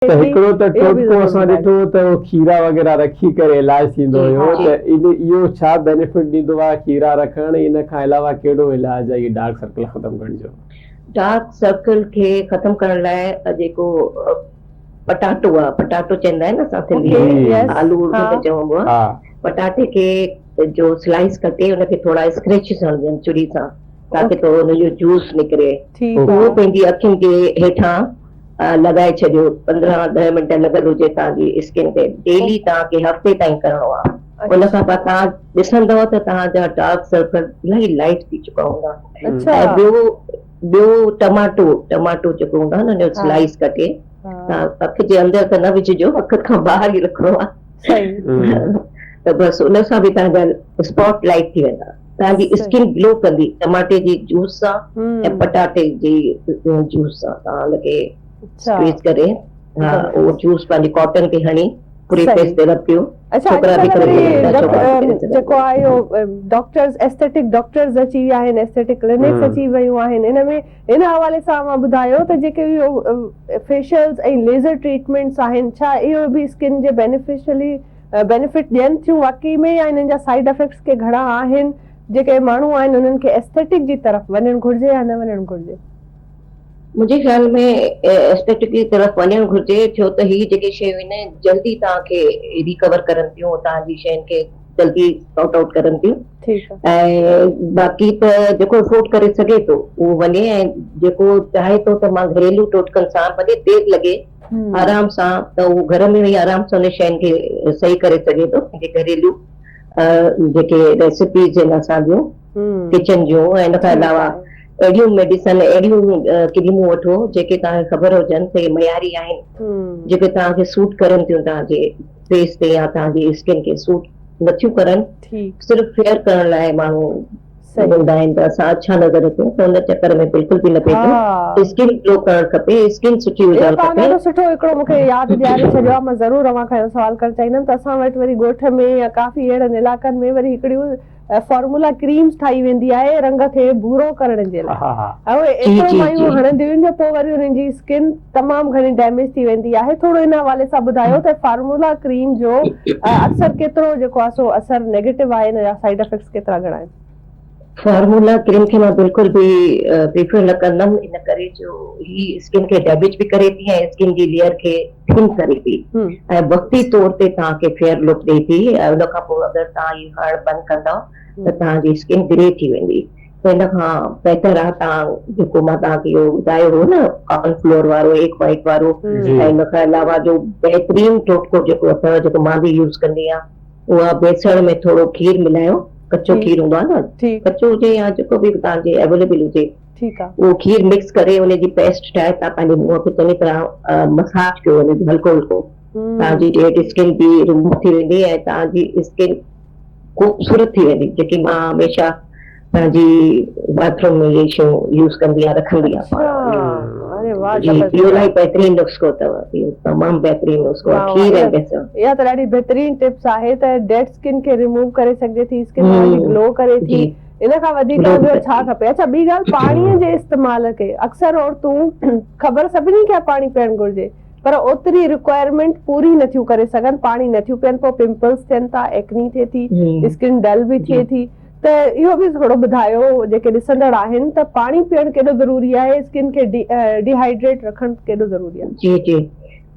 ته ٿي هڪڙو ته اهو به ٽوٽڪو ضرور اسان ٻڌايو. ڏٺو ته اهو کيرا وغيره رکي ڪري علاج ٿيندو جي هيو جي ته ان اهو ڇا بينيفٽ ڏيندو آهي کيرا رکڻ ان کان علاوه ڪهڙو علاج آهي اهي ڊارڪ سرڪل ختم ڪرڻ جو. ڊارڪ سرڪل کي ختم ڪرڻ لاء جيڪو پٽاٽو آهي پٽاٽو چوندا آهن اسان سنڌي اوڪي ۾ يس آلو اردو ها ۾ چئبو آهي ها. پٽاٽي کي جو سلائس ڪٽي ان کي ٿورا اسڪريچز هڻجن چري سان تاڪه ٿورو ان جو جوس نڪري ٺيڪ اهو آهي. پنهنجي اکين جي هيٺان لڳائي ڇڏيو 15 ڏهه منٽ لڳل هجي توهان جي اسڪن تي ڊيلي توهان کي هفتي تائين ڪرڻو آهي ان کان پوء توهان ڏسندؤ ته توهان جا ڊارڪ سرڪل الاهي لائٽ ٿي چڪا هوندا ۽ ٻيو ٻيو ٽماٽو ٽماٽو جيڪو هوندو آهي نه ان جو سلائس ڪٽي توهان اک جي اندر ته نه وجهجو اک کان ٻاهر ئي رکڻو آهي ته بس ان سان به توهان جا اسپاٽ لائٽ ٿي ويندا توهان جي اسڪن گلو ڪندي ٽماٽي جي جوس سان ۽ پٽاٽي جي جوس سان توهان ان کي اسڪويز ڪري ها اهو جوس پنهنجي ڪاٽن تي هڻي پوري فيس تي رب ڪيو ڇوڪرا به ڪري سگهن ٿا ڇوڪرا به ڪري سگهن جيڪو آهي اهو ڊاڪٽرز ايسٿيٽڪ ڊاڪٽرز اچي ويا آهن ايسٿيٽڪ ڪلينڪس اچي ويون آهن ان ۾ ان حوالي سان اوهان ٻڌايو ته جيڪي اهو فيشلز ۽ ليزر ٽريٽمينٽس آهن ڇا اهو به اسڪن جي بينيفيشلي بينيفٽ ڏين ٿيون واقعي ۾ يا انهن جا سائيڊ افيڪٽس ڪي گهڻا آهن جيڪي ماڻهو آهن انهن کي ايسٿيٽڪ جي طرف وڃڻ گهرجي يا نه وڃڻ گهرجي؟ منهنجي خيال ۾ ايسٿيٽڪ جي طرف وڃڻ گهرجي ڇو ته هي جيڪي شيون آهن جلدي توهان کي ريڪور ڪرن ٿيون توهان جي شين کي جلدي سارٽ آئوٽ ڪرن ٿيون ۽ باقي ته جيڪو افورڊ ڪري سگهي ٿو اهو وڃي ۽ جيڪو چاهي ٿو ته مان گهريلو ٽوٽڪن سان ڀلي دير لڳي آرام سان ته هو گهر ۾ ويهي آرام سان انهن شين کي صحيح ڪري سگهي ٿو پنهنجي گهريلو جيڪي ريسيپيز آهن اسان جون ڪچن جون ۽ ان کان علاوه اهڙيون ميڊيسن اهڙيون ڪريمون وٺو جيڪي توهان کي خبر هجن ته اهي معياري آهن جيڪي توهان کي سوٽ ڪرن ٿيون توهان جي فيس تي يا توهان جي اسڪن کي سوٽ نٿيون ڪرن صرف فيئر ڪرڻ لاء ماڻهو هوندا آهن ته اسان اڇا نظر اچون ته ان چڪر ۾ بلڪل به نه پئجو اسڪن گلو ڪرڻ کپي اسڪن سٺي هجڻ توهان کپي. ڏاڍو سٺو هڪڙو مون کي ياد ڏياري ڇڏيو آهي مان ضرور اوهان کان اهو سوال ڪرڻ چاهيندم ته اسان وٽ وري ڳوٺ ۾ يا ڪافي اهڙن علائقن ۾ وري هڪڙيون فارمولا ڪريمز ٺاهي ويندي آهي رنگ کي ڀورو ڪرڻ جي لاء ۽ اهي ايترو مايون هڻنديون آهن جو پوء وري انهن جي اسڪن تمام گهڻي ڊيميج ٿي ويندي آهي ٿورو ان حوالي سان ٻڌايو ته فارمولا ڪريم جو اثر ڪيترو جيڪو آهي سو اثر نيگيٽو آهي ان جا سائيڊ افيڪٽس ڪيترا گهڻا آهن. فارمولا ڪريم کي مان بلڪل به پريفر نه ڪندم ان ڪري جو هي اسڪن کي ڊيميج به ڪري ٿي ۽ اسڪن جي ليئر کي ٿن ڪري ٿي ۽ وقتي طور تي توهان کي فيئر لڪ ڏئي ٿي ۽ ان کان پوء اگر توهان هي هڻڻ بند ڪندؤ ته توهان جي اسڪن گري ٿي ويندي ته ان کان بهتر آهي توهان جيڪو مان توهان کي اهو ٻڌايو هو نه ڪارن فلور وارو ايگ وائيٽ وارو ۽ ان کان علاوه جو بهترين ٽوٽڪو جيڪو اٿو جيڪو مان به يوز ڪندي آهيان اها بيسڻ ۾ ٿورو کير ملايو ڪچو کير هوندو آهي نه ڪچو هجي يا جيڪو به توهان جي اويليبل هجي اهو کير مڪس ڪري ان جي پيسٽ ٺاهي توهان پنهنجي منهن کي چڱي طرح مساج ڪيو ان جو هلڪو هلڪو توهان جي ڊيڊ اسڪن به ريموو ٿي ويندي ۽ توهان جي اسڪن خوبصورت ٿي ويندي جيڪي مان هميشه پنهنجي باٿ روم ۾ اهي شيون يوز ڪندي آهيان رکندي آهيان پاڻ وٽ جي اهو الاهي بهترين نسخو اٿو اهو تمام بهترين نسخو آهي کير ۽ بيسڻ. اها ته ڏاڍي بهترين ٽپس آهي ته ڊيڊ اسڪن کي ريموو ڪري سگهجي ٿي اسڪن توهان جي گلو ڪري ٿي ان کان وڌيڪ ٻيو ڇا کپي اڇا ٻي ڳالهه پاڻي جي استعمال کي اڪثر عورتون خبر سڀني کي آهي پاڻي پيئڻ گهرجي پر اوتري رڪوائرمينٽ پوري نٿيون ڪري سگهن پاڻي نٿيون پيئن پوء پمپلز ٿين ٿا ايڪني ٿئي ٿي اسڪن ڊل به ٿئي ٿي ته اهو به ٿورو ٻڌايو جيڪي ڏسندڙ آهن ته پاڻي پيئڻ ڪيڏو ضروري آهي اسڪن کي ڊي هائيڊريٽ رکڻ ڪيڏو ضروري آهي. جي جي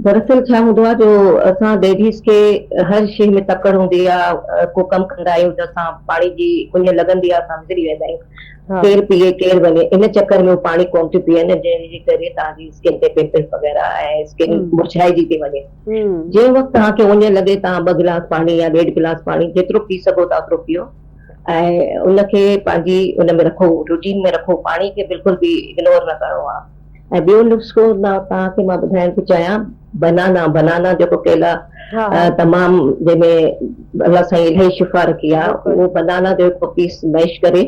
دراصل ڇا هوندو آهي جو اسان ليڊيز کي هر شي ۾ تڪڙ هوندي آهي ڪو ڪم ڪندا آهيون ته اسان پاڻي جي اڃ لڳندي آهي اسان وسري ويندا آهيون ڪير پيئي ڪير وڃي ان چڪر ۾ هو پاڻي ڪونه ٿيون پيئن جنهن جي ڪري توهان جي اسڪن تي پمپلس وغيره ۽ اسڪن مرجهائجي ٿي وڃي جنهن وقت توهان کي اڃ لڳي توهان ٻه گلاس پاڻي يا ڏيڍ گلاس پاڻي جيترو پي سگهو ٿا اوترو پيئو ۽ ان کي پنهنجي ان ۾ رکو روٽين ۾ رکو پاڻي کي بلڪل به اگنور نه ڪرڻو آهي ۽ ٻيو نسخو توهان کي مان ٻڌائڻ ٿي چاهيان بنانا بنانا جيڪو ڪيلا تمام جنهن ۾ الله سائين الاهي شفا رکي آهي اهو بنانا جو هڪ پيس ميش ڪري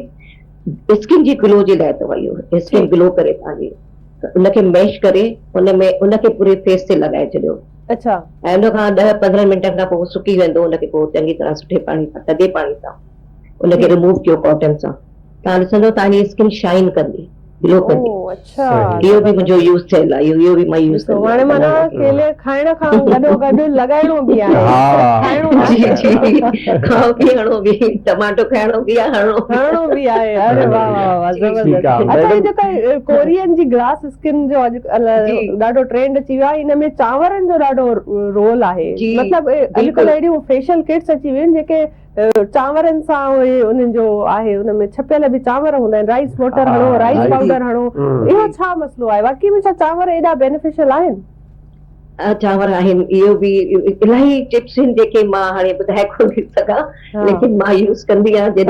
اسڪن جي گلو جي لاء اٿو اهو اسڪن گلو ڪري توهان جي ان کي ميش ڪري ان ۾ ان کي پوري فيس تي لڳائي ڇڏيو اڇا ۽ ان کان 10 15 منٽن کان پوء سڪي ويندو ان کي پوء چڱي طرح سٺي پاڻي سان ٿڌي پاڻي سان ان کي ريموو ڪيو ڪاٽن سان توهان ڏسندو توهان جي اسڪن شائن ڪندي. گلو ڪندي. اڇا. اهو به منهنجو يوز ٿيل آهي اهو به مان يوز ڪندي آهيان. هاڻي معنيٰ ڪيلي کائڻ کان گڏو گڏ لڳائڻو به آهي. کائڻو جي جي کائو به هڻو به ٽماٽو کائڻو به آهي هڻڻو هڻڻو به آهي. اري واه واه واه زبردست. اڇا هي جيڪا ڪورين جي گلاس اسڪن جو اڄ ڪلهه ڏاڍو ٽرينڊ اچي ويو آهي ان ۾ چانورن جو ڏاڍو رول آهي مطلب اڄ ڪلهه اهڙيون فيشل ڪٽس اچي ويون آهن جيڪي چانورن سان اهي انهن جو آهي ان ۾ ڇپيل به چانور هوندا آهن رائس واٽر هڻو رائس پائوڊر هڻو اهو ڇا مسئلو آهي واقعي ۾ ڇا چانور ايڏا بينيفيشل آهن؟ چانور آهن اهو به الاهي ٽپس آهن جيڪي مان هاڻي ٻڌائي ڪونه ٿي سگهان ليڪن مان يوز ڪندي آهيان جڏهن.